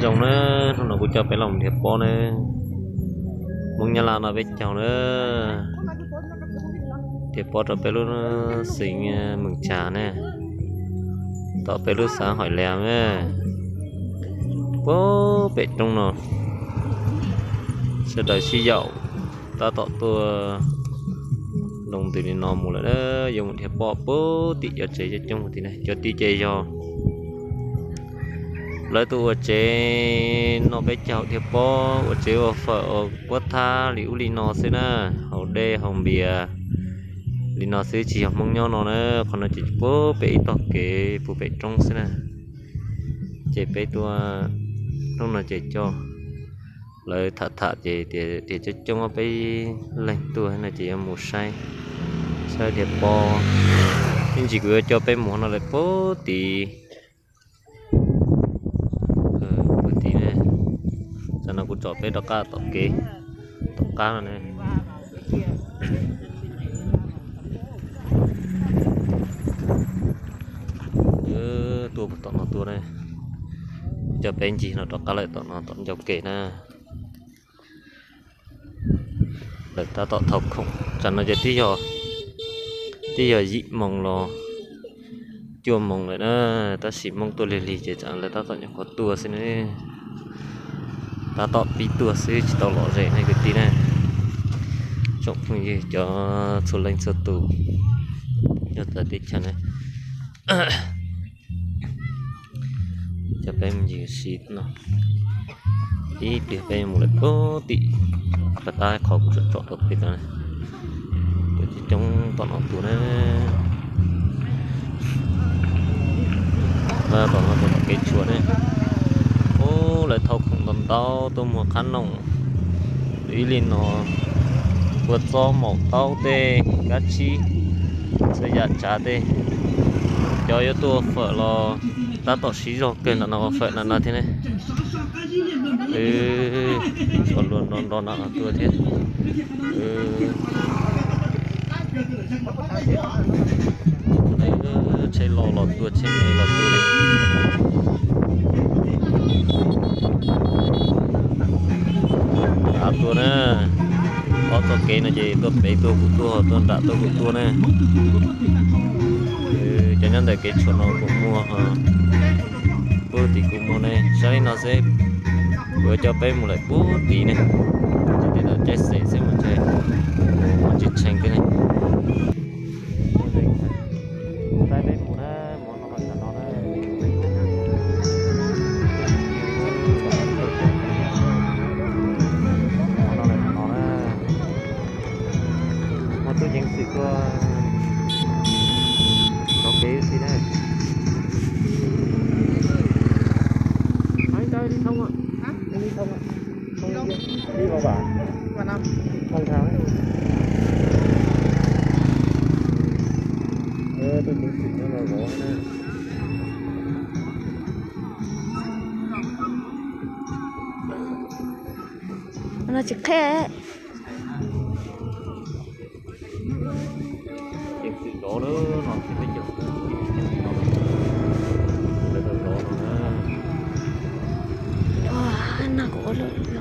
Zoo na, hnub no kuv coj peb los nrhiav pob na. Hmoob Nyab Laj no peb caug na. Nrhiav pob rau peb lub xeev Mees Tsas na, tom peb lub xav Hais Lias na. Puag pem roob no, sawv daws sib yaum tab tom tuaj loo ntws li no mus lawm na. Yuav mus nrhiav pob puag tim cov tsev coob coob tim na. Cov tid ces yog lawv tus ua tsev noj peb caug thiab pob, ua tsev ua fawm ua puab thab li ub li no xwb na, haus dej haus npias li no xwb, tsis yog Hmoob nyob no na. Qhov no ces puag pem ib tog kev puag pem roob xwb na. Ces peb tuaj hnub no ces coj lawv tham tham ces tias coob coob peb leeg tuaj no ces yuav mus saib, saib nrhiav pob. Ib ntsis kuv yuav coj peb mus no lawm puag tid, puag tid ne. Tam no kuv tsom peb rov qab tom kev, tom qab no ne. Tuaj tom no tuaj ne, coj peb ncig no rov qab lawm tom no tom ncauj kev na. Lawv tab tom thau khoom, tam no ces twb yog, twb yog yim moos los cuaj moos lawm na, tab sis Hmoob tuaj lig lig ces tam lawv tab tom nyuam qhuav tuaj xwb ne. Tab tom pib tuaj xwb tsis tau lom zem ne kwv tij na. Tsoom phooj ywg cov txhua leej txhua tus nyob txawv teb chaws na. Coj peb mus ncig si no, ib pliag peb mus lawm puag tim, puag ta qhov kuv tsom tsom rau pem no, cov coob coob tom no tuaj na. Tom no tom kev tshuam ne. Ub, lawv thau khoom ntau ntau tuaj muag qhab noom ib li no, kua txob maum taub tej, kab tsib, txhua yam tsav tej. Cov yuav tuaj ua fawm los tab tom siv zog kawg ntawm no ua fawm ntawm no thiab ne. Tshuav luag nrov nrov ntawm no tuaj thiab. Tsheb loj los tuaj, tsheb me los tuaj li. Av tuaj na, ob txoj kev no ces tuaj pem tuaj kuv tuaj, tuaj nram tuaj kuv tuaj na. Cov nyob ntawm kev tshuam no kuj muaj, puag tim kuj muaj ne, saib li no xwb. Kuv yuav coj peb mus lawm puag tim ne, tim ntawm caij xeem xwb mas ntshe muaj tsis tsheej thiab ne. Saib peb mus na, mus no no na. Mus no na. Muaj tub ceev xwm tuaj rau kev xwb na. Đi vào bản. Đi vào bản. Không sao hết. Ơ, tôi cũng chịu nó vào gõ nữa. Nó chỉ khẽ. Ces tsis zov lawm no ces peb cov kuv no, lawv tau zov no na. No kuv ua lawm no.